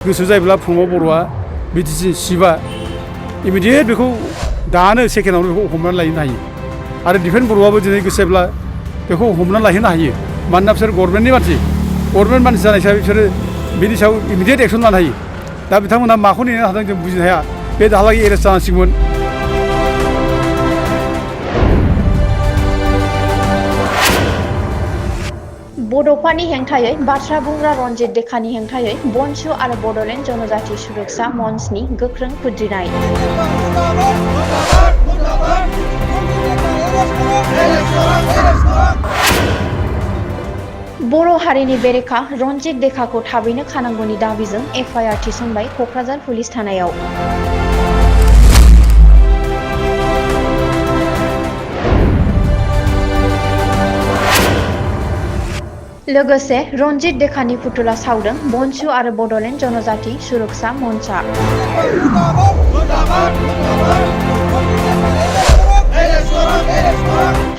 गोसो जायोब्ला प्रमद बर'आ बिटिसि चिफआ इमिडियेट बेखौ दानो सेकेन्डआवनो बेखौ हमनानै लायनो हायो आरो दिफेन बर'आबो दिनै गोसोब्ला बेखौ हमनानै लायहोनो हायो मानोना बिसोर गभर्नमेन्टनि मानसि गभर्नमेन्ट मानसि जानाय हिसाबै बिसोरो बिनि सायाव इमिडियेट एक्सन लानो हायो दा बिथांमोनहा माखौ नेनो हादों जों बुजिनो हाया बे दाहालागै एरेस्ट जानांसिगौमोन। बड'फानि हेंथायै बाथ्रा बुंग्रा रनजित देखानि हेंथायै बनसु आरो बड'लेण्ड जनजाति सुरक्षा मन्चनि गोख्रों खुद्रिनाय। बर' हारिनि बेरेखा रनजित देखाखौ थाबैनो खानांगौनि दाबिजों एफआइआर थिसनबाय क'क्राझार पुलिस थानायाव। लोगोसे रनजित देखानि फुथुला सावदों बनसु आरो बड'लेण्ड जनजाति सुरक्षा मन्चआ।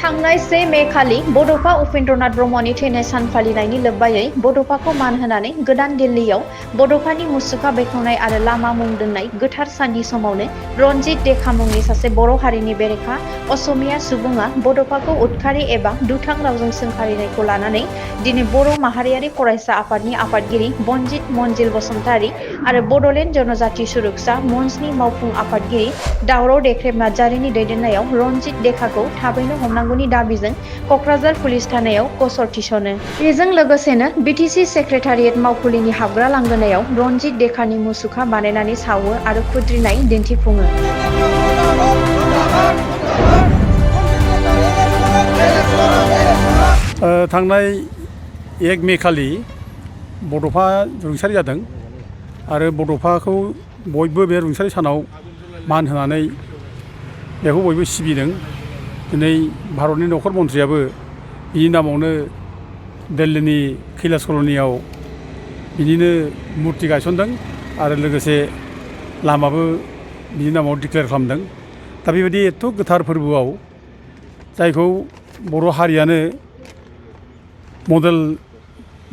थांनाय 1 मे खालि बड'फा उपेन्द्रनाथ ब्रह्मनि थैनाय सान फालिनायनि लोब्बायै बड'फाखौ मान होनानै गोदान दिल्लीयाव बड'फानि मुसुखा बेखेवनाय आरो लामा मुं दोननाय गोथार साननि समावनो रनजित देखा मुंनि सासे बर' हारिनि बेरेखा असमिया सुबुङा बड'फाखौ उदखारि एबा दुथां रावजों सोंखारिनायखौ लानानै दिनै बर' माहारियारि फरायसा आफादनि आफादगिरि बनजित मनजिल बसुमतारी आरो बड'लेण्ड जनजाति सुरक्षा मन्चनि मावफुं आफादगिरि दावराव देख्रेब नार्जारिनि दैदेननायाव रनजित देखाखौ थाबैनो हमनांगौनि दाबिजों क'क्राझार पुलिस थानायाव गसर थिसनो। बेजों लोगोसेनो बिटिसि सेक्रेटारियेट मावखुलिनि हाबग्रा लांगोनायाव रनजित देखानि मुसुखा बानायनानै सावो आरो खुद्रिनाय दिन्थिफुङो। थांनाय 1 मे खालि बड'फा रुंसारि जादों आरो बड'फाखौ बयबो बे रुंसारि सानाव मान होनानै बेखौ बयबो सिबिदों। दिनै भारतनि नखर मन्थ्रियाबो बिनि नामावनो दिल्लीनि कैलाश कल'नियाव बिनिनो मुर्ति गायसनदों आरो लोगोसे लामाबो बिनि नामाव डिक्लेयार खालामदों। दा बेबायदि एथ' गोथार फोरबोआव जायखौ बर' हारियानो मडेल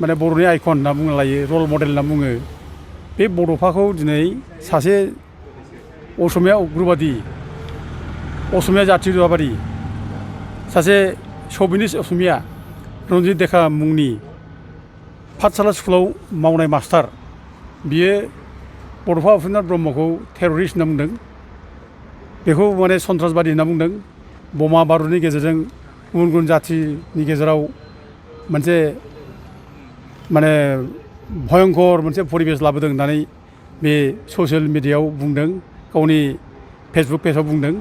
माने बर'नि आइकन होनना बुंनो लायो रल मडेल होनना बुङो बे बड'फाखौ दिनै सासे असमिया उग्रबादि असमिया जाथियताबादि सासे शभिनिस्ट असमिया रनजित देखा मुंनि पाठशाला स्कुलाव मावनाय मास्टार बियो बड'फा उपेन्द्रनाथ ब्रह्मखौ टेररिस्ट होनना बुंदों बेखौ माने सन्त्रासबादि होनना बुंदों बमा बारुदनि गेजेरजों गुबुन गुबुन जाथिनि गेजेराव मोनसे माने भयंकर मोनसे परिबेस लाबोदों होननानै बे ससियेल मिडियायाव बुंदों गावनि फेसबुक पेजाव बुंदों।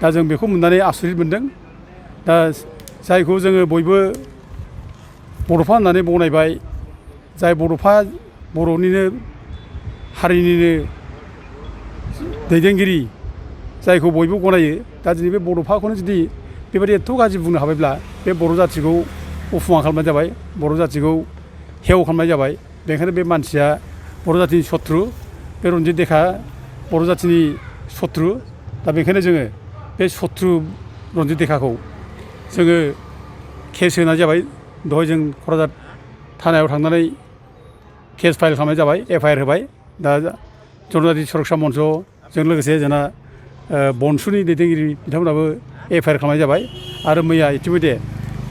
दा जों बेखौ मोननानै आसरित मोनदों। दा जायखौ जोङो बयबो बड'फा होननानै बनायबाय जाय बड'फा बर'निनो हारिनिनो दैदेनगिरि जायखौ बयबो गनायो दा दिनै बे बड'फाखौनो जुदि बेबायदि एथ' गाज्रि बुंनो हाबायब्ला बे बर' जाथिखौ अफमान खालामनाय जाबाय बर' जाथिखौ हेव खालामनाय जाबाय। बेनिखायनो बे मानसिया बर' जाथिनि सत्रु बे रनजित देखा बर' जाथिनि सत्रु। दा बेखायनो जोङो बे सत्रु रनजित देखाखौ जोङो केस होनाय जाबाय। दहाय जों क'क्राझार थानायाव थांनानै केस फाइल खालामनाय जाबाय एफआइआर होबाय। दा जनजाति सुरक्षा मन्चजों लोगोसे जोंना बनसुनि दैदेनगिरि बिथांमोनाबो एफआइआर खालामनाय जाबाय आरो मैया इतिमধ্যे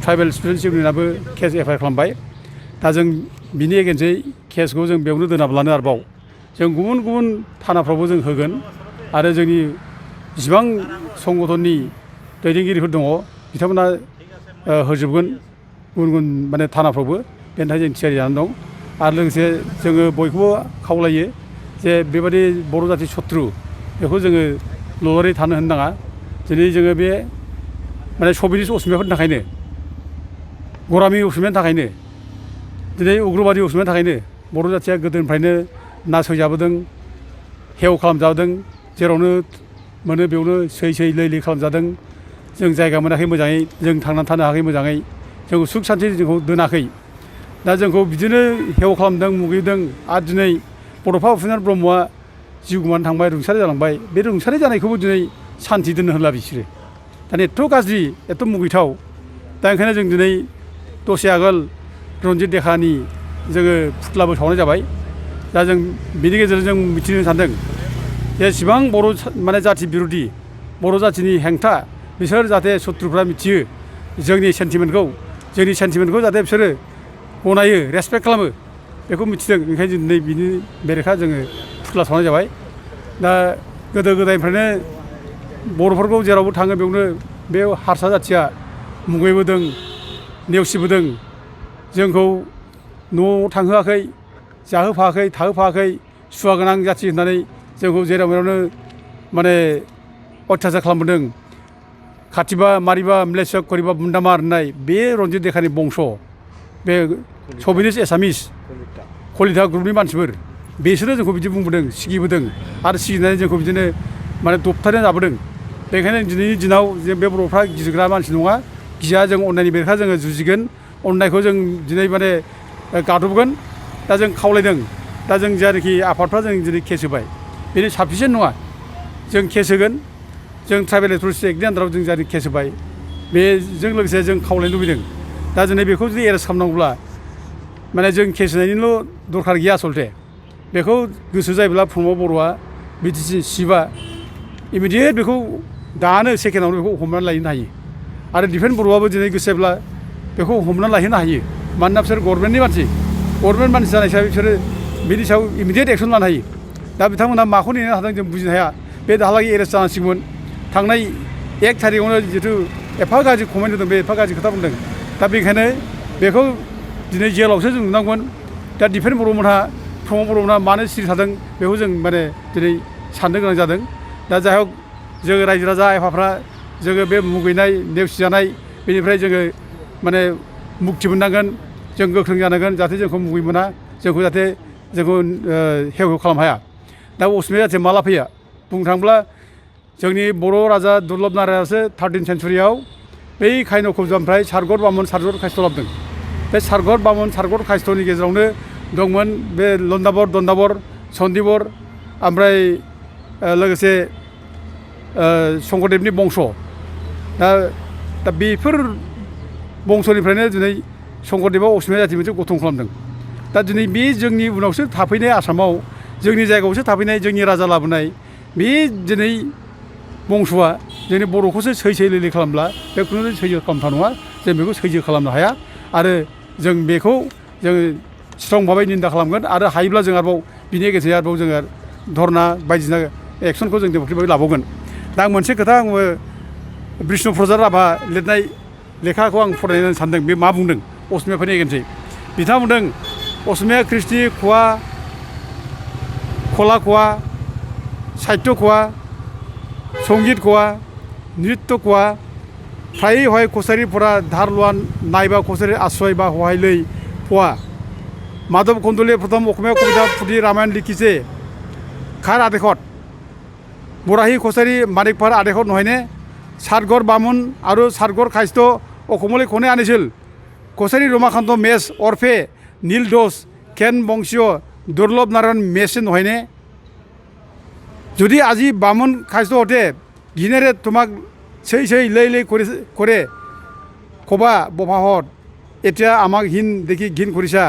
ट्राइबेल स्टुडेन्टस इउनियनाबो केस एफआइआर खालामबाय। दा जों बिनि एगेन्सै केसखौ जों बेयावनो दोनाब्लानो आरोबाव जों गुबुन गुबुन थानाफ्रावबो जों होगोन आरो जोंनि जिसिबां संगठननि दैदेनगिरिफोर दङ बिथांमोना होजोबगोन गुबुन गुबुन माने थानाफ्रावबो बेनि थाखाय जों थियारि जानानै दं। आरो लोगोसे जोङो बयखौबो खावलायो जे बेबादि बर' जाथि सत्रु बेखौ जोङो ल'लारै थानो होनो नाङा। दिनै जोङो बे माने शभिनिस्ट असमियाफोरनि थाखायनो गरामि असमियानि थाखायनो दिनै उग्रबादि असमियानि थाखायनो बर' जाथिया गोदोनिफ्रायनो नासयजाबोदों हेव खालामजाबोदों जेरावनो मोनो बेयावनो सै लै खालामजादों। जों जायगा मोनाखै मोजाङै जों थांनानै थानो हायाखै मोजाङै जोंखौ सुख सान्थि जोंखौ दोनाखै। दा जोंखौ बिदिनो हेव खालामदों मुगैदों आरो दिनै बड'फा उपेन्द्रनाथ ब्रह्मआ जिउ गोमानानै थांबाय रुंसारि जालांबाय। बे रुंसारि जानायखौबो दिनै सान्थि दोननो होला बिसोरो। दा एथ' गाज्रि एथ' मुगैथाव। दा ओंखायनो जों दिनै दसे आगोल रनजित देखानि जोङो फुथ्लाबो सावनाय जाबाय। दा जों बिनि गेजेरजों जों मिथिनो सानदों जेसेबां बर' माने जाथि बिर'धि बर' जाथिनि हेंथा बिसोर जाहाथे सत्रुफ्रा मिथियो जोंनि सेन्टिमेन्टखौ जाहाथे बिसोरो गनायो रेसपेक्ट खालामो बेखौ मिथिदों ओंखायनो जों दिनै बिनि बेरेखा जोङो फुथुला सावनाय जाबाय दा गोदो गोदायनिफ्रायनो बर'फोरखौ जेरावबो थाङो बेयावनो बे हारसा जाथिया मुगैबोदों नेवसिबोदों जोंखौ न'आव थांहोआखै जाहोफायाखै थाहोफायाखै सुवा गोनां जाथि होननानै जोंखौ जेराव मेरावनो माने अयथासार खालामबोदों खाथिबा मारिबा म्लेच्छ करिबा बुन्दामार होननाय बे रन्जित देखानि बंस बे सभिनिस एसामिस कलिता ग्रुपनि मानसिफोर बिसोरो जोंखौ बिदि बुंबोदों सिगिबोदों आरो सिगिनानै जोंखौ बिदिनो माने दबथायना जाबोदों बेखायनो दिनैनि दिनाव जों बे बर'फ्रा गिग्रा मानसि नङा गिया जों अननायनि बेरेखा जोङो जुजिगोन अननायखौ जों दिनै माने गादबगोन दा जों खावलायदों दा जों जायनाखि आफादफ्रा जों दिनै केस होबाय बेनो साफिसियेन्ट नङा जों केस होगोन जों ट्राइबेल एथ'रिटि एक्टनि आन्दाराव जों जायनाखि केस होबाय बेजों लोगोसे जों खावलायनो लुबैदों दा दिनै बेखौ जुदि एरेस्ट खालामनांगौब्ला माने जों केस होनायनिल' दरखार गैया आसलथे बेखौ गोसो जायोब्ला प्रमद बर'आ बिटिसि सिबा इमिडियेट बेखौ दानो सेकेन्डआवनो बेखौ हमनानै लायनो हायो आरो दिफेन बर'आबो दिनै गोसोब्ला बेखौ हमनानै लायहोनो हायो मानोना बिसोर गभर्नमेन्टनि मानसि जानाय हिसाबै बिसोरो बिनि सायाव इमिडियेट एक्सन लानो हायो दा बिथांमोनहा माखौ नेनो हादों जों बुजिनो हाया बे दाहालागै एरेस्ट जानांसिगौमोन थांनाय 1 थारिखआवनो जिथु एफा गाज्रि कमेन्ट होदों बे एफा गाज्रि खोथा बुंदों दा बेखायनो बेखौ दिनै जेलावसो जों नुनांगौमोन दा दिफेन बर'मोनहा प्रमद बर'मोनहा मानो सिरि थादों बेखौ जों माने दिनै साननो गोनां जादों दा जाय हक जोङो रायजो राजा आफाफ्रा जोङो बे मुगैनाय नेवसिजानाय बेनिफ्राय जोङो माने मुक्ति मोननांगोन जों गोख्रों जानांगोन जाहाथे जोंखौ मुगै मोना जोंखौ जाहाथे जोंखौ हेव हेव खालामनो हाया दा असमिया जाथिया माला फैया बुंनो थाङोब्ला जोंनि बर' राजा दुर्लभ नारायणआसो 13 सेन्सुरियाव बै खायन' खबजानिफ्राय सारगत बामन सारगत कायस्थ' लाबोदों बे सारगत बामन सारगत कायस्थ'नि गेजेरावनो दंमोन बे लन्दाबर दन्दाबर सन्दिबर ओमफ्राय लोगोसे शंकरदेबनि बंस दा बेफोर बंसनिफ्रायनो दिनै शंकरदेबा असमिया जाथि मोनसे गठन खालामदों दा दिनै बे जोंनि उनावसो थाफैनाय आसामाव जोंनि जायगायावसो थाफैनाय जोंनि राजा लाबोनाय बे दिनै बंस'आ जोंनि बर'खौसो सैसै लैलै खालामब्ला बे खुनु सैजो खालामथाव नङा जों बेखौ सैजो खालामनो हाया आरो जों बेखौ जोङो स्ट्रं भाबै निन्दा खालामगोन आरो हायोब्ला जों आरोबाव बिनि गेजेरजों आरोबाव जोङो धरना बायदिसिना एक्सनखौ जों डेम'क्रेटिक लाबावगोन दा आं मोनसे खोथा आङो बिष्णु प्रसाद राभा लिरनाय लेखाखौ आं फरायनो सानदों बे मा बुंदों असमियाफोरनि एगेन्सै बिथाङा बुंदों असमिया कृष्टि ख'वा खला ख'वा साहित्य ख'वा संगीत ख'वा नृत्य ख'वा फ्राय हय कछारीफोरा धार लोवान नायबा कछारी आश्रय बा हहाय लै फवा माधव कन्दलीয়ে प्रथम অসমীয়া কবিতা পুথি ৰামায়ণ লিখিছে খাৰ আদেশত বৰাহী কছাৰী মানিকপাৰ আদেশত নহয়নে সাতগড় বামুণ আৰু সাতগড় কায়স্থ অসমলৈ কোনে আনিছিল কছাৰী ৰমাকান্ত মেছ অৰ্ফে নীল দোষ কেন বংশীয় দুৰ্লভ নাৰায়ণ মেছে নহয়নে যদি আজি বামুণ কায়স্থহঁতে ঘিনেৰে তোমাক চৈ চৈ লৈ লৈ কৰে ক'বা বভাহত এতিয়া আমাক ঘিন দেখি ঘিন কৰিছা